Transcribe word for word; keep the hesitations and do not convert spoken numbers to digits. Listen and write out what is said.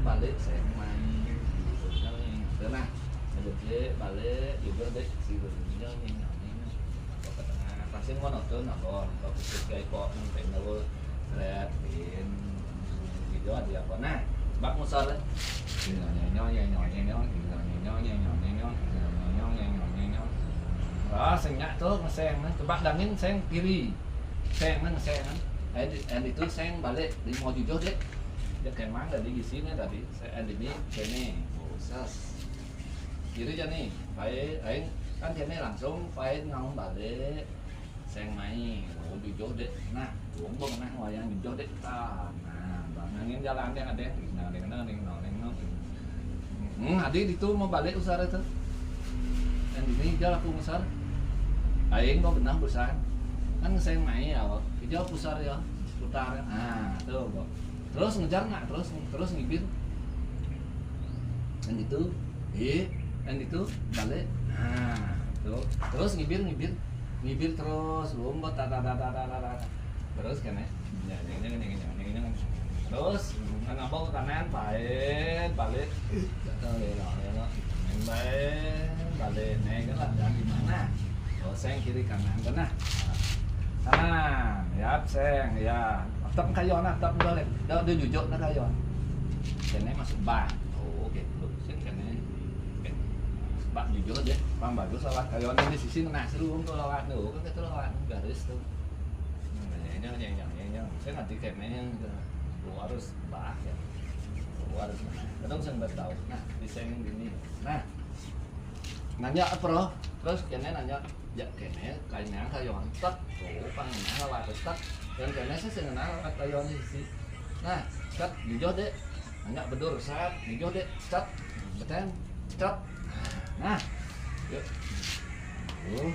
Balik sing mai. Nah, jadi balik juga dek si nyong nyong nyong. Apa ke tengah? Pasti monoton apa? Apa khusus kayak kok nang pengen apa? Red, pin, video ada apa? Nah, bak musar. Ah, sing nyak tuh ngeseng, coba dangin seng kiri. Seng ngeseng. Eh, di, eh, itu seng balik di mau jujur dek. Dia kemang tadi di sini tadi. Saya di sini, sini. Oh, sas. Kiri aja nih. Baik, aing kan sini langsung baik ngomong balik. Seng mai, oh jujur dek. Nah, bumbung nah wayang jujur dek. Ah, nah, bangangin jalan dek ada. Nah, dek nah, dek nah, dek nah. Hmm, adi itu mau balik usara itu. Dan ini jalan aku usar. Aing kok benah besar. Kan seng mai ya, hijau pusar ya, putar. Nah, tuh kok. Terus ngejar nggak? Terus terus ngibir. Dan itu, eh, dan itu balik. Nah, tuh. Terus ngibir ngibir. Ngibir terus, lomba ta ta ta ta ta ta ta. Terus kene. Ya, nyeng, nyeng, nyeng, nyeng, nyeng, nyeng. Terus kan apa ke kanan, balik, balik. Jatuh, lelo, lelo. Main balik, balik. Naik kan lah, jangan di mana. Oh, seng kiri kanan, kan nah. Kanan, ya, seng, ya. Tetap kayon, tetap balik. Dah, dia jujur nah kayon. Kene masuk bak. Oh, oke, dulu. Seng kene. Oke. Bak jujur deh, bang bagus lewat kayon di sisi nah seru tuh lewat tuh. Kan itu lewat garis tuh. Nah, nyeng, nyeng, nyeng, nyeng, nyeng. Saya nanti kene yang ke luar harus bah ya. Luar harus. Kadang saya nggak tahu. Nah, di seng gini. Nah, nanya apa, Bro? Terus kene nanya, ya kene, kayaknya kayon tek. Oh, pang nah lewat tek. Dan kene sih sing nah lewat kayon di sisi. Nah, tek, jujur deh. Nanya bedur, sat, jujur deh. Tek, beten, tek. Nah, yuk. Tuh.